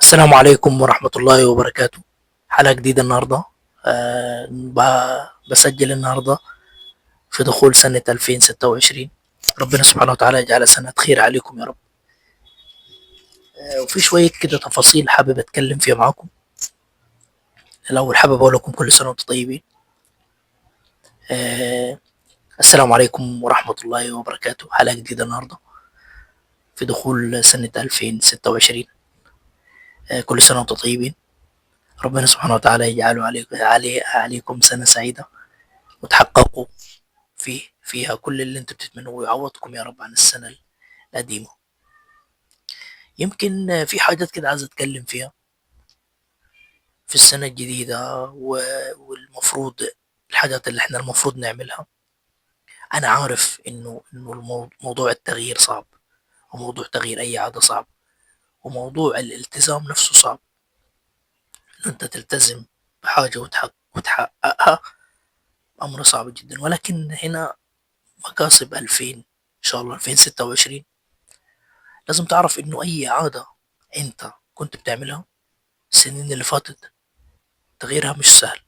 السلام عليكم ورحمة الله وبركاته. حلقة جديدة النهاردة. بسجل النهاردة في دخول سنة 2026. ربنا سبحانه وتعالى يجعلها سنة خير عليكم يا رب. وفي شوية كده تفاصيل حابب أتكلم فيها معاكم. الأول حابب أقول لكم كل سنة وأنتم طيبين. السلام عليكم ورحمة الله وبركاته. حلقة جديدة النهاردة في دخول سنة 2026. كل سنة وأنتم طيبين. ربنا سبحانه وتعالى يجعله عليكم سنة سعيدة وتحققوا فيها كل اللي انتم بتتمنوه، ويعوضكم يا رب عن السنة القديمة. يمكن في حاجات كده عايز اتكلم فيها في السنة الجديدة، والمفروض الحاجات اللي احنا المفروض نعملها. انا عارف انه موضوع التغيير صعب، وموضوع تغيير اي عادة صعب، وموضوع الالتزام نفسه صعب. ان انت تلتزم بحاجة وتحققها امر صعب جدا. ولكن هنا مكاسب 2000 ان شاء الله 2026. لازم تعرف انه اي عادة انت كنت بتعملها السنين اللي فاتت تغييرها مش سهل،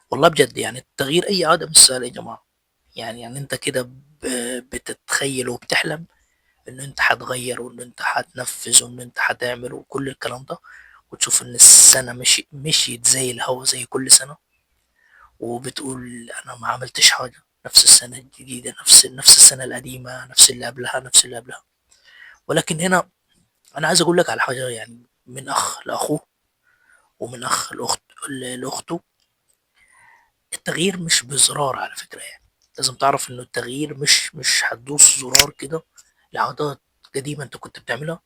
والله بجد. يعني تغيير اي عادة مش سهل يا جماعة. يعني انت كده بتتخيل وبتحلم ان انت هتغير وان انت هتنفذ وان انت هتعمل وكل الكلام ده، وتشوف ان السنة مشيت زي الهوا زي كل سنة، وبتقول انا ما عملتش حاجة، نفس السنة الجديدة، نفس السنة القديمة، نفس اللي قبلها، نفس اللي قبلها. ولكن هنا انا عايز اقول لك على حاجة، يعني من اخ لاخوه ومن اخ لاخته. التغيير مش بزرار على فكرة. يعني لازم تعرف انه التغيير مش هتدوس زرار كده لعادات قديمة انت كنت بتعملها،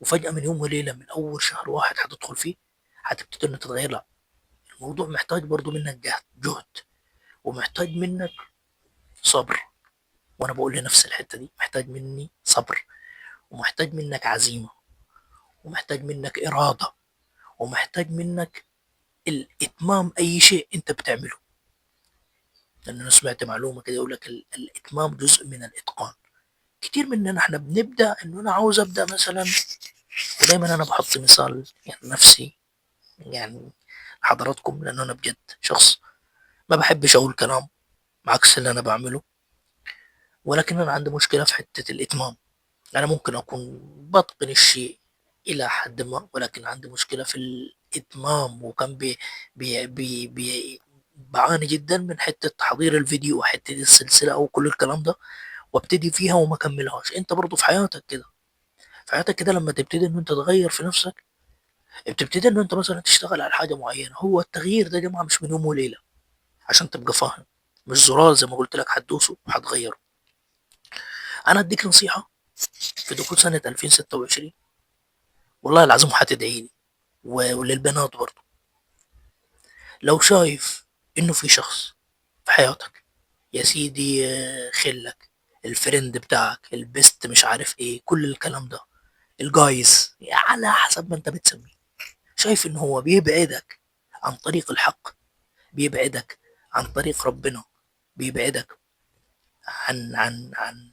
وفجأة من يوم وليلة من أول شهر واحد هتدخل فيه هتبتدي إنه تتغير. لا، الموضوع محتاج برضو منك جهد، ومحتاج منك صبر. وأنا بقول لنفس الحتة دي، محتاج مني صبر، ومحتاج منك عزيمة، ومحتاج منك إرادة، ومحتاج منك الإتمام أي شيء أنت بتعمله. لأن أنا سمعت معلومة كده يقول لك الإتمام جزء من الإتقان. كتير مننا احنا بنبدأ إنه أنا عاوز أبدأ مثلا، ودايما أنا بحط مثال يعني نفسي يعني لحضراتكم، لأنه أنا بجد شخص ما بحبش أقول كلام عكس اللي أنا بعمله، ولكن أنا عندي مشكلة في حتة الإتمام. أنا ممكن أكون بتقن الشيء إلى حد ما، ولكن عندي مشكلة في الإتمام، وكان بي بي بي بي بعاني جدا من حتة تحضير الفيديو وحتة السلسلة أو كل الكلام ده، وابتدي فيها وما كملهاش. أنت برضو في حياتك كده، في حياتك كده لما تبتدي إن أنت تغير في نفسك، بتبتدي إن أنت مثلا تشتغل على حاجة معينة. هو التغيير ده يا جماعة مش من يوم وليلة، عشان تبقى فاهم، مش زرار زي ما قلت لك هتدوسه وهتغيره. أنا أديك نصيحة في دخول سنة 2026، والله العظيم هتدعيلي، وللبنات برضو. لو شايف إنه في شخص في حياتك يا سيدي، خلك ال friend بتاعك، ال best، مش عارف ايه، كل الكلام ده، ال guys على حسب ما انت بتسميه، شايف ان هو بيبعدك عن طريق الحق، بيبعدك عن طريق ربنا، بيبعدك عن عن عن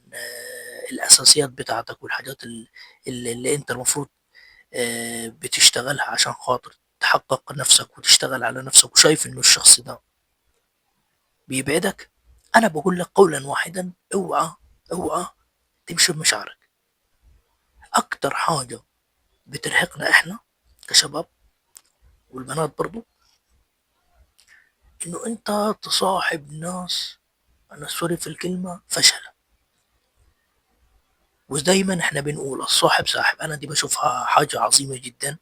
الاساسيات بتاعتك والحاجات اللي انت المفروض بتشتغلها عشان خاطر تحقق نفسك وتشتغل على نفسك، وشايف انه الشخص ده بيبعدك، انا بقول لك قولا واحدا، اوعى تمشي بمشاعرك. اكتر حاجة بترهقنا احنا كشباب والبنات برضو، انه انت تصاحب ناس، انا سوري في الكلمة، فشلة. ودايما احنا بنقول الصاحب ساحب. انا دي بشوفها حاجة عظيمة جدا،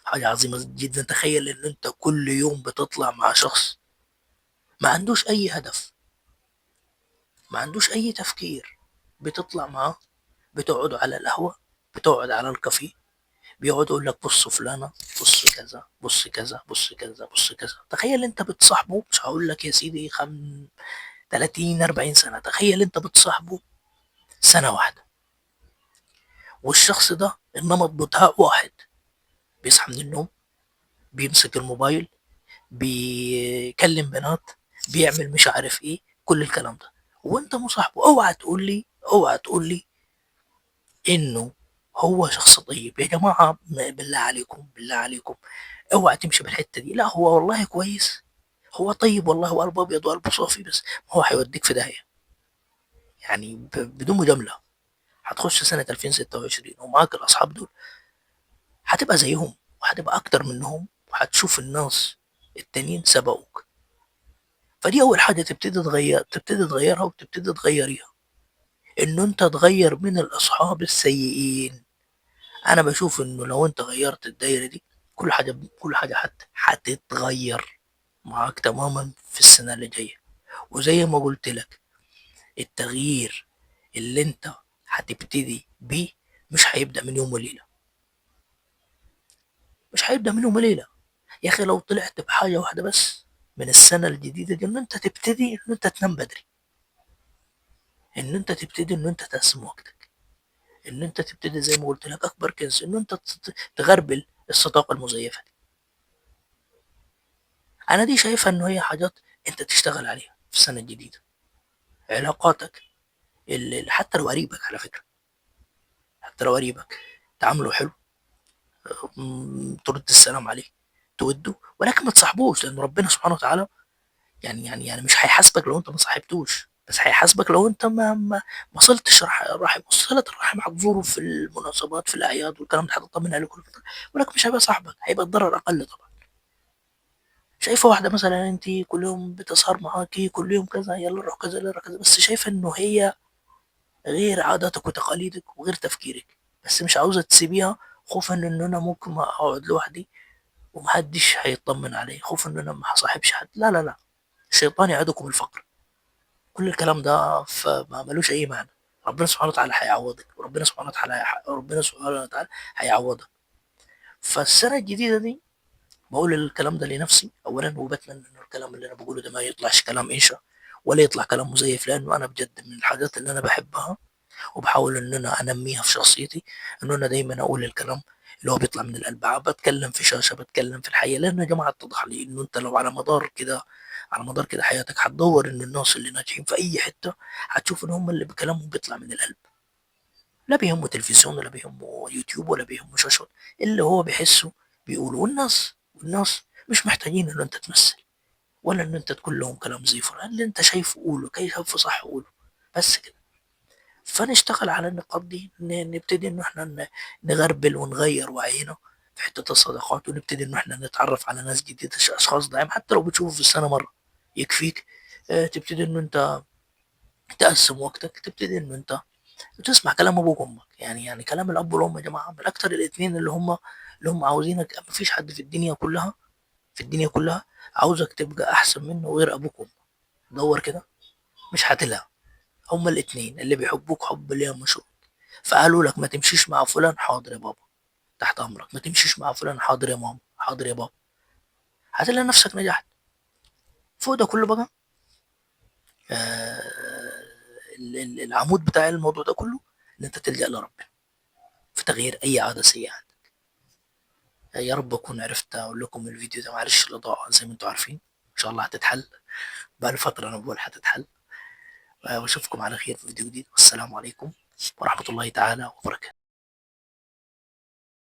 حاجة عظيمة جدا. تخيل ان انت كل يوم بتطلع مع شخص ما عندوش اي هدف، ما عندوش اي تفكير، بتطلع معاه، بتقعدوا على القهوة، بتقعد على الكافيه، بيقعد يقول لك بص فلانة، بص كذا، بص كذا، بص كذا، بص كذا. تخيل انت بتصاحبه، مش هقول لك يا سيدي 30 40 سنة، تخيل انت بتصاحبه سنة واحدة، والشخص ده النمط بتاعه واحد، بيصحى من النوم، بيمسك الموبايل، بيكلم بنات، بيعمل مش عارف ايه، كل الكلام ده، وانت مصاحبه. اوعى تقول لي انه هو شخص طيب يا جماعة، بالله عليكم، بالله عليكم اوعى تمشي بالحتة دي. لا هو والله كويس، هو طيب والله، وقلبه ابيض وقلبه صافي، بس هو هيوديك في داهية. يعني بدون مجاملة، هتخش سنة 2026 ومعاك الأصحاب دول، هتبقى زيهم وهتبقى أكتر منهم، وهتشوف الناس التانيين سبقوك. فدي أول حاجة تبتدي تغير، تبتدي تغيرها وتبتدي تغيريها، إنه أنت تغير من الأصحاب السيئين. أنا بشوف إنه لو أنت غيرت الدايرة دي، كل حاجة، كل حاجة هتتغير معاك تماما في السنة اللي جاية. وزي ما قلت لك، التغيير اللي أنت هتبتدي بيه مش هيبدأ من يوم وليلة، مش هيبدأ من يوم وليلة يا أخي. لو طلعت بحاجة واحدة بس من السنة الجديدة دي، إن أنت تبتدي إن أنت تنام بدري، إن أنت تبتدي إن أنت تقسم وقتك، إن أنت تبتدي زي ما قلت لك أكبر كنز، إن أنت تغربل الصداقة المزيفة دي. أنا دي شايفها إنه هي حاجات أنت تشتغل عليها في السنة الجديدة. علاقاتك اللي حتى لو قريبك، على فكرة، حتى لو قريبك تعامله حلو، ترد السلام عليه، توده، ولكن ما تصاحبوش، لأن ربنا سبحانه وتعالى يعني مش هيحاسبك لو أنت ما صاحبتوش، بس هيحاسبك لو أنت ما وصلتش رحم. صلة الرحم هتزوره في المناسبات، في الأعياد والكلام ده، هتطمن عليه كل فترة، ولكن مش هيبقى صاحبك، هيبقى الضرر أقل طبعا. شايفة واحدة مثلا أنت كل يوم بتسهر معاكي، كل يوم كذا، يلا نروح كذا، يلا نروح كذا، بس شايفة إنه هي غير عاداتك وتقاليدك وغير تفكيرك، بس مش عاوزة تسيبيها، خوفا إن أنا ممكن أقعد لوحدي ومحدش هيطمن علي، خوفا إن أنا ما هصاحبش حد. لا لا لا، الشيطان يعدكم الفقر، كل الكلام ده فما ملوش أي معنى. ربنا سبحانه وتعالى هيعوضك، وربنا سبحانه وتعالى ربنا سبحانه وتعالى هيعوضك. فالسنة الجديدة دي بقول الكلام ده لنفسي أولا، وبتمنى إنه الكلام اللي أنا بقوله ده ما يطلعش كلام إنشا ولا يطلع كلام مزيف، لأنه أنا بجد من الحاجات اللي أنا بحبها وبحاول إن أنا أنميها في شخصيتي، إنه أنا دايما أقول الكلام اللي هو بيطلع من القلب. بتكلم في شاشة، بتكلم في الحقيقة، لأنه يا جماعة اتضح لي إنه أنت لو على مدار كده، على مدار كده حياتك، هتدور إن الناس اللي ناجحين في أي حتة هتشوف إن هم اللي بكلامهم بيطلع من القلب، لا بيهمه تلفزيون ولا بيهمه يوتيوب ولا بيهمه شاشة، اللي هو بيحسه بيقوله. والناس مش محتاجين إن أنت تمثل ولا إن أنت تقول لهم كلام زيفر، اللي أنت شايفه قوله، كيف شايفه صح قوله، بس كده. فنشتغل على النقاط دي، نبتدي إن إحنا نغربل ونغير وعينا في حتة الصداقات، ونبتدي إن إحنا نتعرف على ناس جديدة، أشخاص داعم، حتى لو بتشوفه في السنة مرة يكفيك. تبتدي إن أنت تقسم وقتك، تبتدي إن أنت تسمع كلام أبوك وأمك. يعني كلام الأب والأم يا جماعة من أكتر الاتنين اللي هم عاوزينك، مفيش حد في الدنيا كلها، في الدنيا كلها عاوزك تبقى أحسن منه غير أبوك وأمك. دور كده مش هتلاقي، هما الاتنين اللي بيحبوك حب ليا مشروط. فقالوا لك ما تمشيش مع فلان، حاضر يا بابا تحت أمرك، ما تمشيش مع فلان، حاضر يا ماما، حاضر يا بابا، هتلاقي نفسك نجحت. فوق ده كله بقى، العمود بتاع الموضوع ده كله إن أنت تلجأ لربنا في تغيير أي عادة سيئة عندك. يا رب أكون عرفت أقول لكم الفيديو ده، معلش الإضاءة زي ما أنتم عارفين إن شاء الله هتتحل، بقى فترة أنا بقول هتتحل. وأشوفكم على خير في فيديو جديد، والسلام عليكم ورحمة الله تعالى وبركاته.